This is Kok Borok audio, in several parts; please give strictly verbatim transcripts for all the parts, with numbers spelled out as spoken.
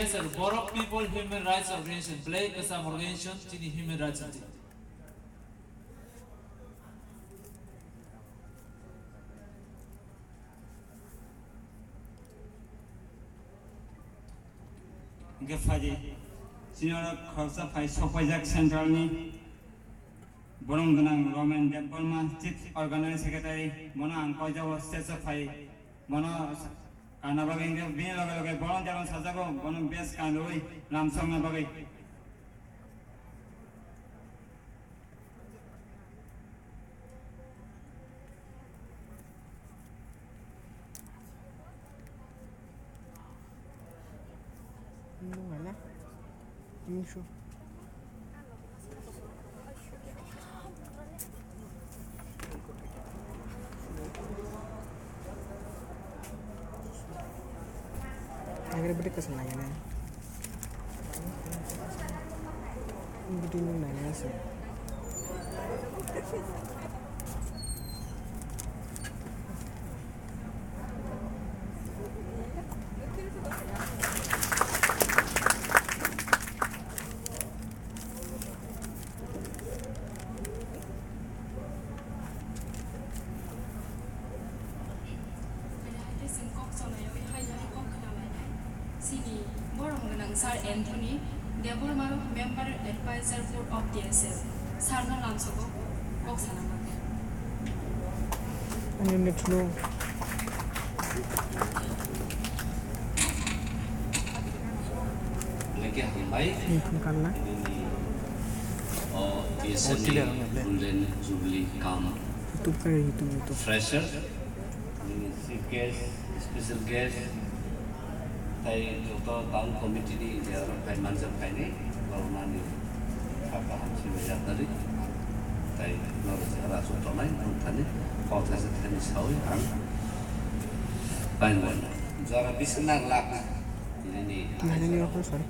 Borok People Human Rights Organization, belai kwcham organization, chini human rights ni. Hingke phaidi, chini oro khoroksa phai sokpaijak central ni borong gwnang Romen Debbarma, Chief Organizing Secretary, bono ang koijago stage o phai, bono kana bagwi hingke bini loge loge bono jagao sajago, bono base kanwi lamsokna bagwi. Nung mana? Nung su. Agre bete kasih lagi nih. Bete nung nanya sih. Chwng kok chonai oi hai hai kok khna lainai. Chini borom gwnang Sir Anthony Debbarma, Member Advisor Board of T S F, Sir no lamsogo kok sana bagwi. Ani nutlo. Lagi hambai. Ini pun karena. Ini, oh, T S F ni Golden Jubilee cum YouTube kayo YouTube YouTube. Fresher. Ini chief guest, special guest. Tai joto town committee ni je aro pai manjak pai ni, borok nani kha kaham si bai jak nari. Tai noro je aro aswk tongnai, ang thani kok thaisa thani sawi ang pai bai. Jora bish lakh nini. Nini rokho sori.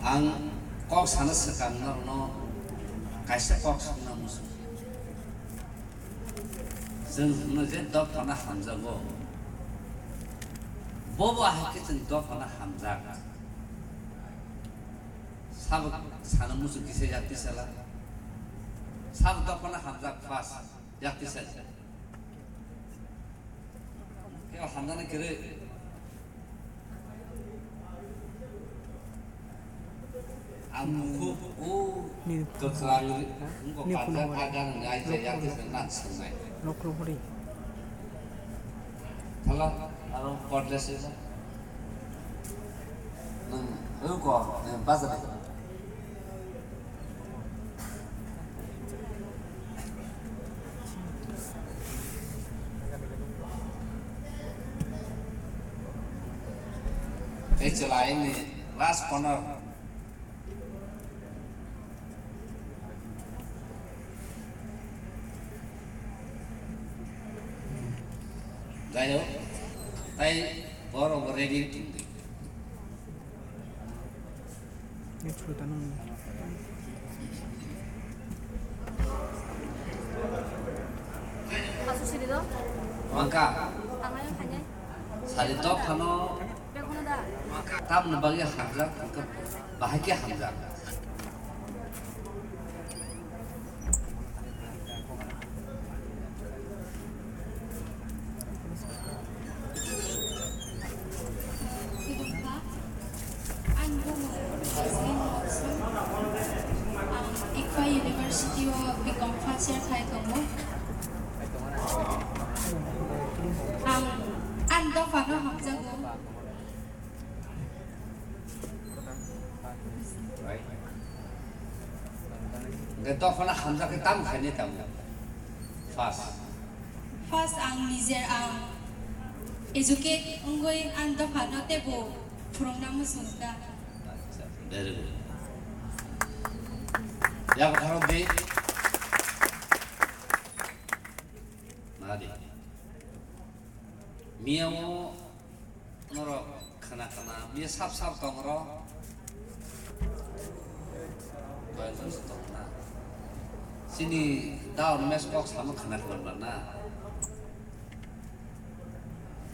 Ang kok sana swkang norno kaisa kok sana musu. Chwng hwno je dophano hamjago. Bobo ahai khe chwng dophano hamjak. Sabo sana muchung kisa yak tisala. Sabo dophano hamjak first yak tisala. Khe hamjaknai kwrwi. Ang nukhuk o kwkhrang wngkha panjak agang nai je yak tisala nang swngnai. Thala aro cordless eba. Nwng rwko bazar. Tei chwla ini last corner. Jai ho, tai borok bo ready tongdi. Mangka. Sari tok thano. Tamni bagwi hamjak, bahai khe hamjak. Ang bumo Jasmine Mokson. Ang Ikpa University o B Com first year khai tongo. Ang, ang dophano hamjago. Hwnkhe dophano hamjak khe tamo khainai tamo? First. First ang nijer ang educate wngwi ang dophano teibo phwrwngna muchung kha. Acha, very good. Yak tharo di. Nadi. Miyao Norok khna khna miya sap sap tong ro. Koyekjon se tong na. Chini daon mes kok samo khna khna ba na.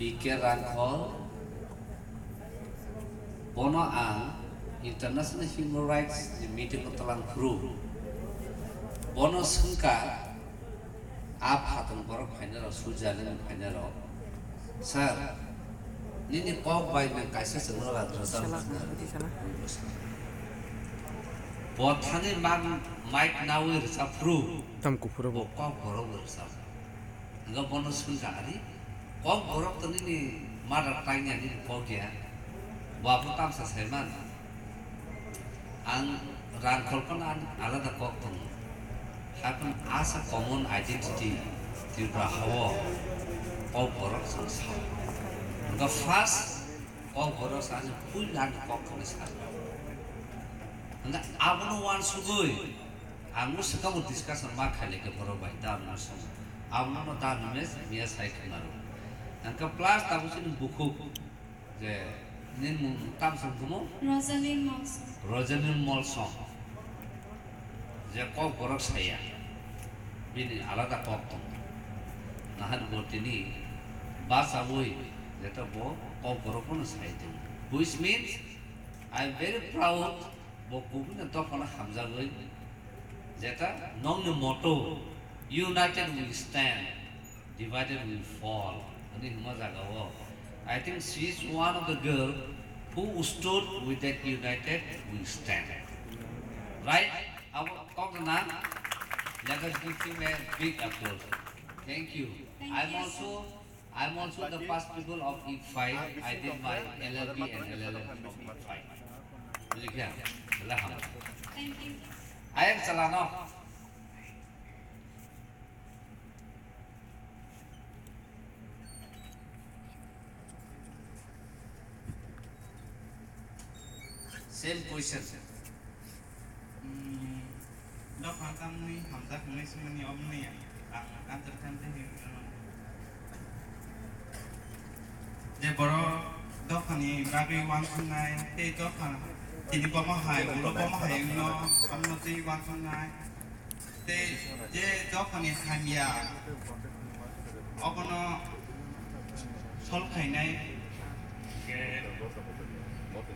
B K Rangkhol, Bono ang International Human Rights ni meeting o twlang phuru bono swngkha, a phatang borok phainai rok, Switzerland phainai rok, "Sir, nini kok bai nang kaisa chwngno rwchap rwna di." Bo thani mic nawi rwchap phuru Tam kuphur bo bo. Kok borok bo rwchap. Hingke bono swngkha, "Ari, kok borok to nini mother tongue ya, nini kok ya. Bo abo tamsa saiman. Ang rangkhol phano ani alada kok tongo. Haikhe as a common identity Tripura hao kok borok chwng sao." Hingke first kok borok sa ani puila ani kok tongo sa. Hingke abono uansugui ang no swkang discussion ma khailai khe borok bai, da no song. Abono da no mes miya sai khna ro. Hingke plus tabuk chini bukhuk je nini mung tam song kumo? Rosalind Molsong. Rosalind Molsong. Je kok borok saya. Bini alada kok tong. Nahan bo tini basa bui jeta bo kok borok no sai tong. Which means I am very proud. Bo kubuni dophano hamjagwi, jeta nokni motto, "United we stand, divided we fall," hwnwi hwnma jaga o. I think she is one of the girl who stood with that "United we stand." Right? Abo kok na? Let us give him a big applause. Thank you. Thank you, sir. I'm also I'm also the first people of ICFAI. I did my L L B and L L M from ICFAI. Bujikha? Wala ham. Thank you. Ayang chalano. Same question. Hmm, dophano tamni hamjak hwnwi swimani omo ni ang answer khan tei hwnwi rwno. Je borok dophani bagwi uansuknai tei dopha tini bomo hai, ulo bomo hai wngno omo twi uansuknai. Tei je dophani hamya, obono sol khainai.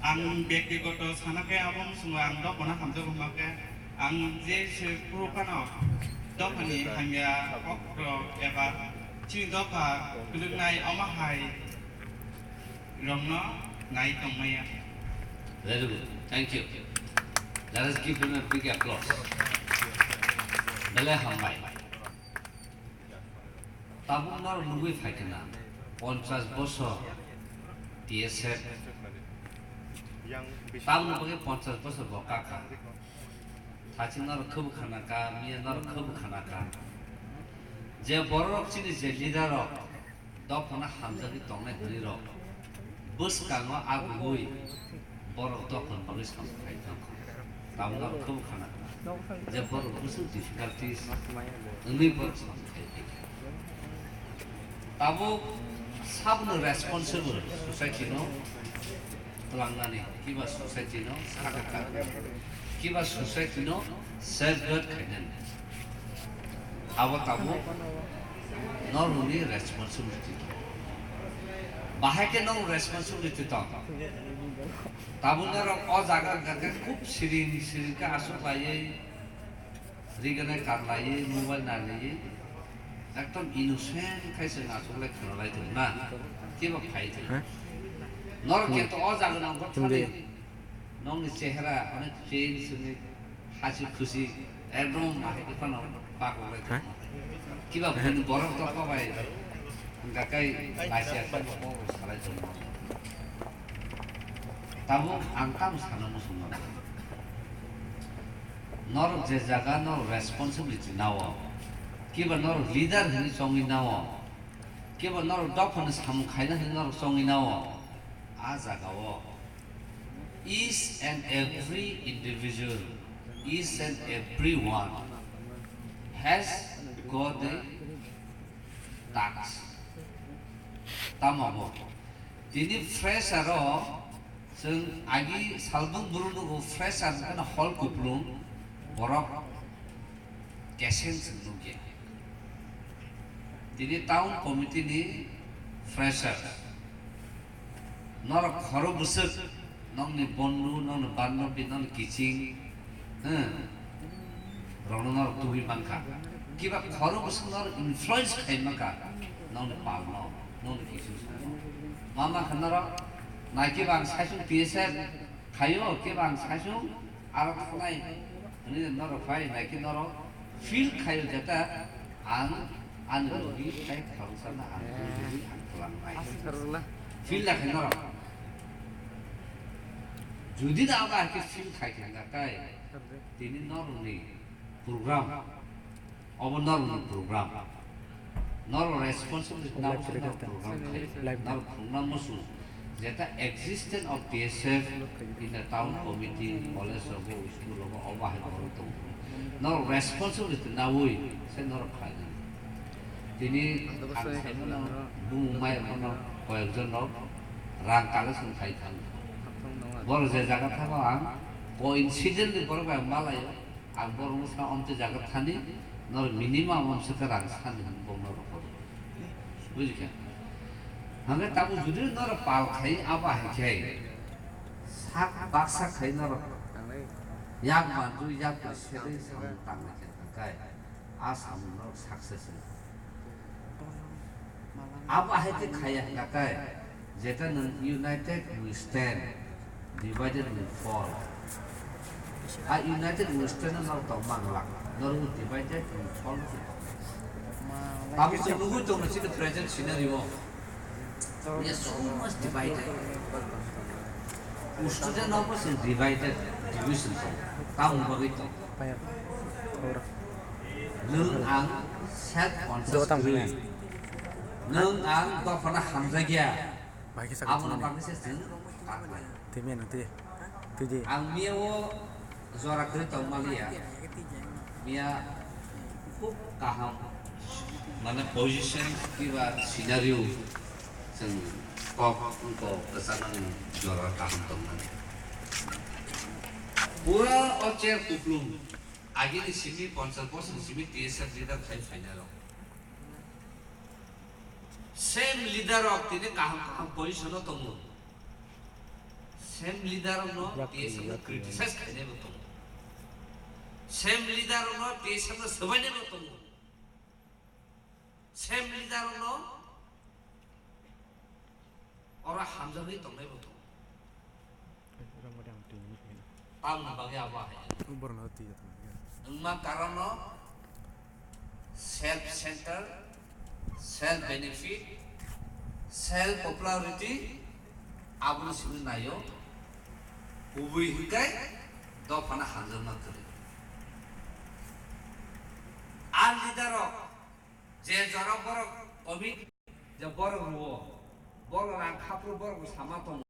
Ang bektigoto sana khe abo muchungo ang dophano hamjago hwnba khe, ang je se phuru phano dophani hamya kokrok eba chini dopha kwlwknai omo hai rokno nai tongmaya. Very good. Thank you. Let us give him a big applause. Belai hambai. Tabuk norok nugwi phaikha na, ponchas bosor T S F. Tabukni bagwi ponchas bosor bo kakha. Thaching norok khwbo khana kha, miya norok khwbo khana kha. Je borok chini je leader rok, dophano hamjagwi tongnai hwnwi rok bwskango agugwi borok dophano bagwi samung khai thangkha. Tabuk norok khwbo khana kha je borok bwswk difficulties wngwi borok samung khai phaikha. Tabuk sabno responsible society no twlangnani, kiba society no sakha kha, kiba society no safeguard khainani. Abo tabuk norokni responsibility tong. Bahai khe norok responsibility tong. Tabuk norok o jaga wngkha khe khub siring siring khe aswk laiwi, riganai kar laiwi, mobile nai laiwi, ekdom innocent khai se aswk lai khna lai thung na, kiba phai thung. Norok khe to o jaga nangkha thani. Nokni chehra onek change wngwi hasi khusi ekdom bahai khe phano pakoklai tongma. Kiba buini borok tokma bai hwnkha khe lachiya khe bo salai tongma. Tabuk ang tamo sana muchungma. Norok je jaga norok responsibility nao, kiba norok leader hinwi chongwi nao, kiba norok dophani samung khaina hinwi norok chongwi nao, a jaga o each and every individual, each and everyone has got a task. Tamo bo? Tini fresher o chwng agi salbung buru nugo, fresher hwnkhe hol kuplung borok keseng chwng nukya. Tini town committee ni fresher. Norok khoro bwswk Nokni bondhu, nokni bandhobi, nokni kiching, hmm, rokno norok tubui mankha. Kiba khorok bwswk norok influence khai mankha, nokni palno, nokni kiching sano. Ma mankha norok, nai kiba ang saichung T S F khaio, kiba ang saichung aro thangnai, hwnwi norok phai, nai khe norok feel khaio jeta ang ani logi tei khoroksa no ang tubui ang twlangnai. Feel da khe norok. Judi da abo hai khe feel khai khe hwnka khe, tini norokni program, obo norokni program. Norok responsibility nabo se norok program khai. Norok khungna muchung jeta existence of T S F in the town committee, college rogo, school rogo, obo hai borok tongo. Norok responsibility naui se norok khlai nai. Tini ang saimano bumung mai rokno koyekjon rok rang collection khai thang. Borok je jaga thango ang coincidentally borok bai malaio. Ang borokno sa omtwi jaga thani norok minimum amswkhe rang sani hwnwi bokno rokho. Bujikha? Hwnkhai tabuk judi norok pal khai abo hai khe sak baksa khai norok yak manjui yak bai selwi samung tangwi khe hwnkhai a samung norok success wngkha. Abo hai khe khaya hwnka khe, jeta nwng united we stand, divided we fall. A united we stand no norok tong mang lak, norok divided we fall. Tabuk chwng nugui tongo chini present scenario o. We are so much divided. Student no bo chwng divided, division tong, tamni bagwi tong. Nwng ang self conscious kwrwi. Nwng ang dophano hamjakya. Aboni bagwi se chwng kaklai. Ang miya o jora kwrwi tong maliya. Miya khub kaham, mane position kiba scenario chwng kok wngkok kwchaknani jora kaham tongmani. Pura o chair kuplung. Agini simi ponchash bosor ni simi T S F leader khai phainai rok. Same leader rok tini kaham kaham position o tongo. Same leader rok no T S F no criticize khainai bo tongo. Same leader rok no T S F no swbainai bo tongo. Same leader rok no oro hamjakgwi tongnai bo tongo. Tamni bagwi abo hai. Wngma karon no self center, self benefit, self popularity, abono simi naio. Kubui hwnkhe dophano hamjakma kwrwi. A leader rok je jora borok commit, je borok ruo, borok rang khapru borok sama tongo.